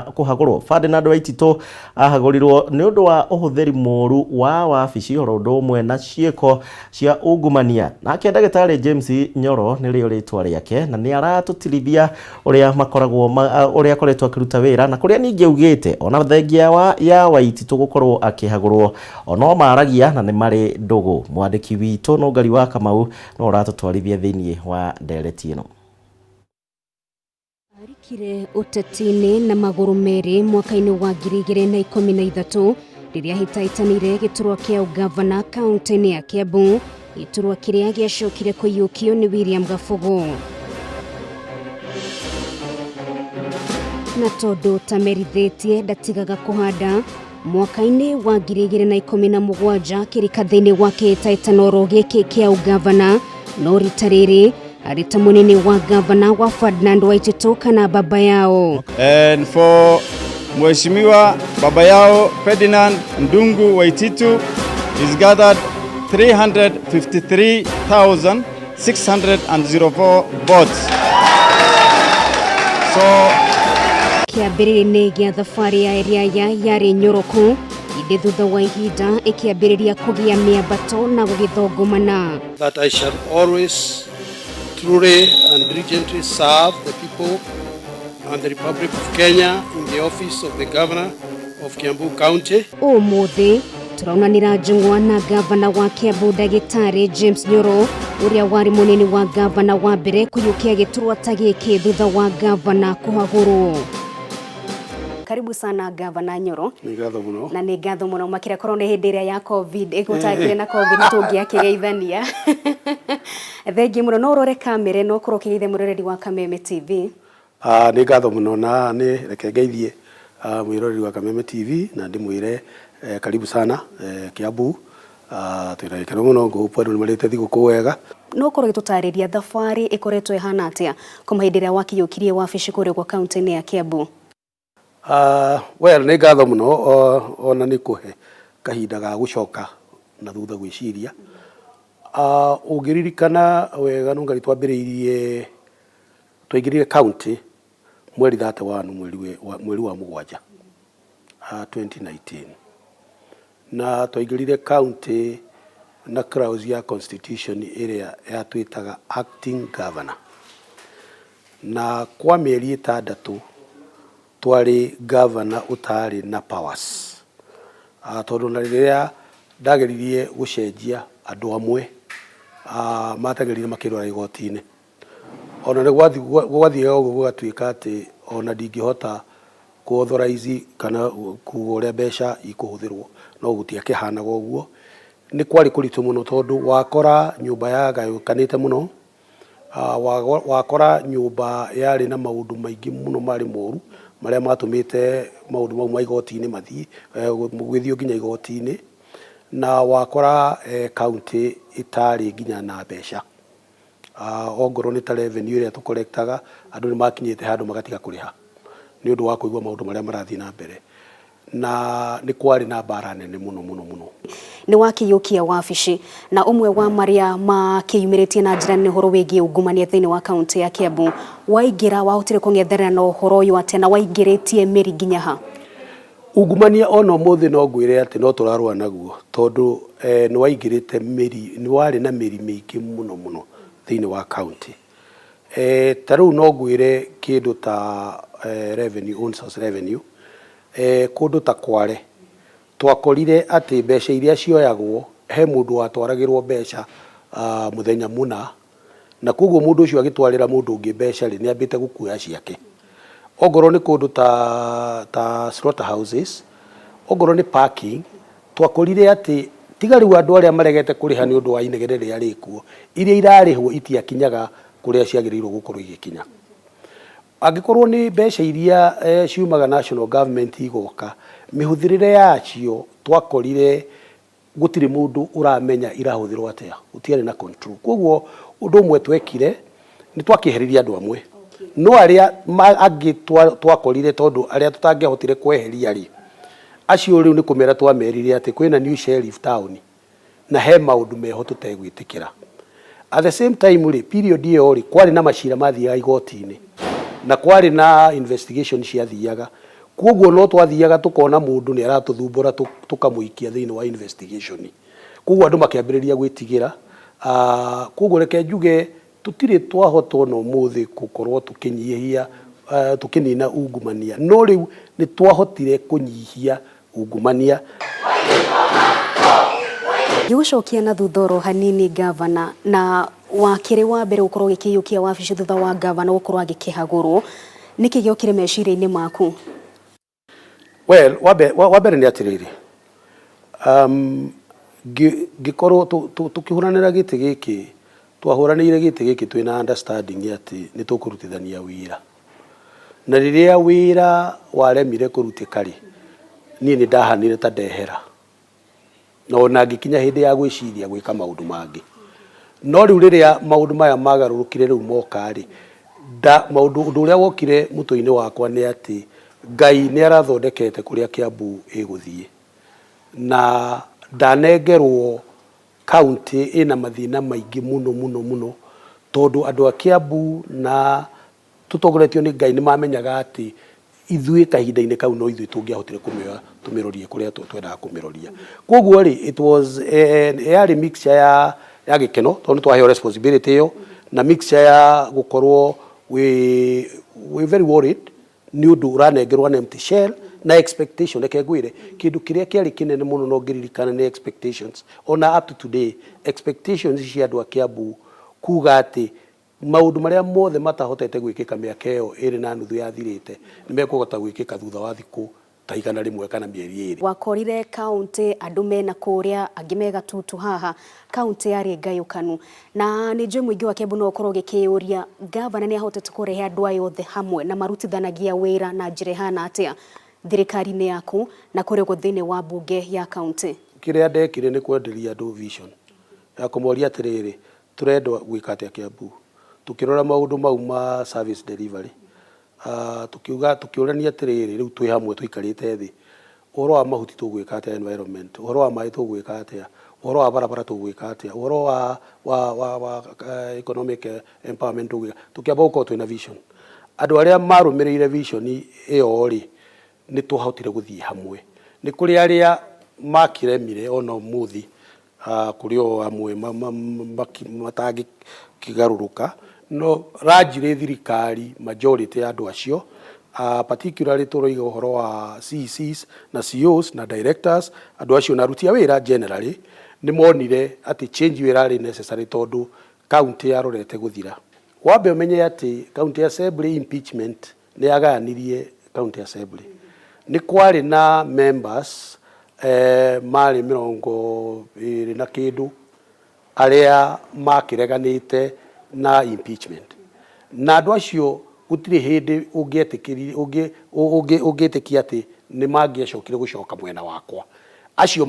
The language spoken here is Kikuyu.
Kũhagũrwo. Ferdinand Waititũ ahagũrirwo nĩ ũndũ wa ũhũthĩri mũru wa wabici oro ũndũ ũmwe na ciĩko cia ungumania. Nake ndagĩtarĩ James Nyoro nĩrĩo rĩtwa rĩake na nĩ aratũtirithia ũrĩa makoragwo ũrĩa akoretwo akĩruta wĩra na kũrĩa ningĩ augĩte ona thengia wa ya Waititũ gũkorwo akĩhagũrwo ono maragia na nĩ marĩ ndũgũ. Mwandĩki witũ Nũngari wa Kamau no ũratũtwarithia thĩinĩ wa ndereti ĩno. Arikire ũteti-inĩ na magũrũ merĩ mwaka-inĩ wa 2013 rĩrĩa ahĩtahĩtanĩire gĩturwa kĩa ũgavana kaũntĩ-inĩ ya Kiambu, gĩturwa kĩrĩa gĩacokire kũiyũkio nĩ William Gabugu. Na tondũ tamerithĩtie ndatigaga kũhanda, mwaka-inĩ wa 2017 akĩrika thĩinĩ wa kĩhĩtahĩtano gĩkĩ kĩa ũgavana, no rita rĩrĩ arĩ ta mũnini wa gavana wa Ferdinand Waititu kana baba yao. And for Mheshimiwa baba yao Ferdinand Ndungu Waititu is gathered 353,604 votes. So Kĩambĩrĩria-inĩ gĩa thabarĩ ya Eriaya yarĩ nyoroku, ĩndĩ thutha wa ihinda ĩkĩambĩrĩria kũgĩa mĩambato na gũgĩthongomana. That I shall always truly and diligently serve the people and the Republic of Kenya in the office of the Governor of Kiambu County. Ũmũthĩ tũraunanĩra njũng'wa na gavana wa Kiambu ndagĩtarĩ James Nyoro, ũrĩa warĩ mũnini wa gavana wa mbere kũiyũkia gĩturwa ta gĩkĩ thutha wa gavana kũhagũrwo. Karibu sana, Gavana Nyoro. Nĩ ngatho mũno. Na nĩ ngatho mũno makĩria korwo nĩ hĩndĩ ĩrĩa ya COVID, ĩgũtangĩrĩ na COVID tũngĩakĩgeithania. Thengiũ mũno, no ũrore kamera ĩno ũkorwo ũkĩgeithia mwĩroreri wa Kameme TV. Ah, nĩ ngatho mũno na nĩ reke ngeithie mwĩroreri wa Kameme TV na ndĩmwĩre karibu sana Kiambu. Twĩna gĩkeno mũno, ngũhope andũ nĩ marĩte thigũkũ wega. No ũkorwo ũgĩtũtarĩria thabarĩ ĩkoretwo ĩhana atĩa kuma hĩndĩ ĩrĩa wakĩiyũkirie wabici kũrĩa gwa kaunti-inĩ ya Kiambu? Well, nĩ ngatho mũno ona nĩ kũhe kahinda ga gũcoka na thutha gwĩciria. Ũngĩririkana wega Nũngari, twambĩrĩirie, twaingĩrire county mweri 31 mweri wa mũgwanja 2019, na twaingĩrire county na clause ya constitution ĩrĩa yatwĩtaga acting governor, na kwa mĩeri 6 twarĩ governor ũtarĩ na powers, tondũ na rĩrĩa ndageririe gũcenjia andũ amwe mateng'erire makĩndwara igoti-inĩ. Ona nĩ gwathiaga ũguo gũgatuĩka atĩ ona ndingĩhota kũ authorize kana kuga ũrĩa mbeca ikũhũthĩrwo, no gũtiakĩhanaga ũguo. Nĩ kwarĩ kũritũ mũno tondũ wakora nyũmba yagayũkanĩte mũno, wakora nyũmba yarĩ na maũndũ maingĩ mũno marĩ moru marĩa matũmĩte maũndũ mau ma igoti-inĩ mathiĩ gũgĩthiĩ nginya igoti-inĩ, na wakora county ĩtarĩ nginya na mbeca. Ongorwo nĩ ta revenue ĩrĩa tũkorektaga, andũ nĩ makinyĩte handũ magatiga kũrĩha nĩ ũndũ wa kũigua maũndũ marĩa marathiĩ na mbere, na nĩ kwarĩ na mbara nene mũno mũno mũno. Nĩ wakĩiyũkia wabici na ũmwe wa marĩa makĩyumĩrĩtie na njĩra nene ũhoro wĩgiĩ ungumania thĩinĩ wa kaunti ya Kiambu. Waingĩra wahotire kũng'ethanĩra na ũhoro ũyũ atĩa na waingĩrĩtie mĩri nginya ha? Ungumania ona ũmũthĩ no ngwĩre atĩ no tũrarũa naguo tondũ nĩ waingĩrĩte mĩri, nĩ warĩ na mĩri mĩingĩ mũno mũno thĩinĩ wa county. Ta rĩu no ngwĩre kĩndũ ta revenue, own source revenue, kũndũ ta Kware twakorire atĩ mbeca iria cioyagwo, he mũndũ watwaragĩrwo mbeca mũthenya mũna, na koguo mũndũ ũcio agĩtwarĩra mũndũ ũngĩ mbeca rĩ, nĩ ambĩte gũkuoya ciake. Ongorwo nĩ kũndũ ta slaughter houses, ongorwo nĩ parking, twakorire atĩ tiga rĩu andũ arĩa maregete kũrĩha nĩ ũndũ wa inegene rĩrĩa rĩkuo, iria irarĩhwo itiakinyaga kũrĩa ciagĩrĩirwo gũkorwo igĩkinya. Angĩkorwo nĩ mbeca iria ciumaga national government igoka, mĩhũthĩrĩre yacio twakorire gũtirĩ mũndũ ũramenya irahũthĩrwo atĩa, gũtiarĩ na control. Koguo ũndũ ũmwe twekire nĩ twakĩeheririe andũ amwe, no arĩa angĩ twakorire, tondũ arĩa tũtangĩahotire kweheria rĩ, acio rĩu nĩ kũmera twamerire atĩ kwĩna new sheriff town na he maũndũ meho tũtegwĩtĩkĩra. At the same time rĩ, period ĩyo rĩ, kwarĩ na macira mathiaga igoti-inĩ na kwarĩ na investigation ciathiaga. Koguo no twathiaga tukona mundu ni aratuthumbura, tukamuikia thiini wa investigation. Koguo andu makiambiriria gwitigira. Koguo reke njuge tutire twahota ona umuthi gukorwo tukinyihia, tukinina ungumania, no riu ni twahotire kunyihia ungumania. Ngĩgũcokia na thutha oro hanini, gavana, na wakĩrĩ wa mbere gũkorwo ũgĩkĩiyũkia wabici thutha wa gavana gũkorwo agĩkĩhagũrwo, nĩkĩ gĩokire meciria-inĩ maku? Well, wa mbere nĩ atĩrĩrĩ, ngĩkorwo tũkĩhũranĩra gĩtĩ gĩkĩ, twahũranĩire gĩtĩ gĩkĩ twĩna understanding atĩ nĩ tũkũrutithania wĩra, na rĩrĩa wĩra waremire kũrutĩka rĩ, niĩ nĩ ndahanire ta ndehera, na ona ngĩkinya hĩndĩ ya gwĩciria gwĩka maũndũ mangĩ. No rĩu rĩrĩa maũndũ maya magarũrũkire rĩu moka rĩ, maũndũ ũndũ ũrĩa wokire mũtwe-inĩ wakwa nĩ atĩ Ngai nĩ arathondekete kũrĩa Kiambu ĩgũthiĩ, na ndanengerwo county ĩna mathĩna maingĩ mũno mũno mũno, tondũ andũ a Kiambu na tũtongoretio nĩ Ngai nĩ mamenyaga atĩ ithuĩ kahinda-inĩ kau no ithuĩ tũngĩahotire kũmĩoya tũmĩrorie kũrĩa twendaga kũmĩroria. Koguo rĩ, it was yarĩ mixture ya gĩkeno tondũ nĩ twaheo responsibility ĩyo, na mixture ya gũkorwo wĩ very worried nĩ ũndũ ũranengerwo an empty shell na expectation. Reke ngwĩre kĩndũ kĩrĩa kĩarĩ kĩnene mũno no ngĩririkana nĩ expectations. Ona up to today, expectations cia andũ a Kiambu kuga atĩ maũndũ marĩa mothe matahotete gwĩkĩka mĩaka ĩyo 2.5 yathirĩte nĩ mekũhota gwĩkĩka thutha wa thikũ ta 100 kana mĩeri 2. Wakorire kaunti andũ mena kũrĩa, angĩ me Gatutu haha, kaunti yarĩ ngayũkanu, na nĩ njũĩ mũingĩ wa Kiambu no ũkorwo ũgĩkĩyũria, gavana nĩ ahotete kũrehe andũ aya othe hamwe na marutithanagia wĩra na njĩra ĩhana atĩa thirikari-inĩ yaku na kũrĩa ũguo thĩinĩ wa mbunge ya kaunti? Kĩrĩa ndekire nĩ kwenderia andũ vision ya kũmoria atĩrĩrĩ, tũrenda gwĩka atĩa Kiambu? Tukĩrora maũndũ mau ma service delivery, tukiuga, tukiũrania atĩrĩrĩ, rĩu twĩ hamwe tũikarĩte thĩ, ũhoro wa mahuti tũgwĩka atĩa, environment, ũhoro wa maĩ tũgwĩka atĩa, ũhoro wa barabara tũgwĩka atĩa, ũhoro wa economic empowerment tũgwĩka. Tũkĩamba gũkorwo twĩna vision. Andũ arĩa marũmĩrĩire vision ĩyo rĩ, nĩ twahotire gũthiĩ hamwe. Nĩ kũrĩ arĩa makĩremire ona ũmũthĩ, kũrĩ o amwe matangĩkĩgarũrũka, no largely thirikari, majority ya andũ acio, particularly tũroiga ũhoro wa CECs na CEOs na directors, andũ acio na aruti a wĩra generally nĩ monire atĩ change ĩyo ĩrarĩ necessary tondũ county yarorete gũthira. Wambe ũmenye atĩ county assembly impeachment nĩ yagayanirie county assembly. Nĩ kwarĩ na members marĩ 20 na kĩndũ arĩa makĩreganĩte na impeachment, na andũ acio gũtirĩ hĩndĩ ũngĩetĩkĩria ũngĩtĩkia atĩ nĩ mangĩacokire gũcoka mwena wakwa acio.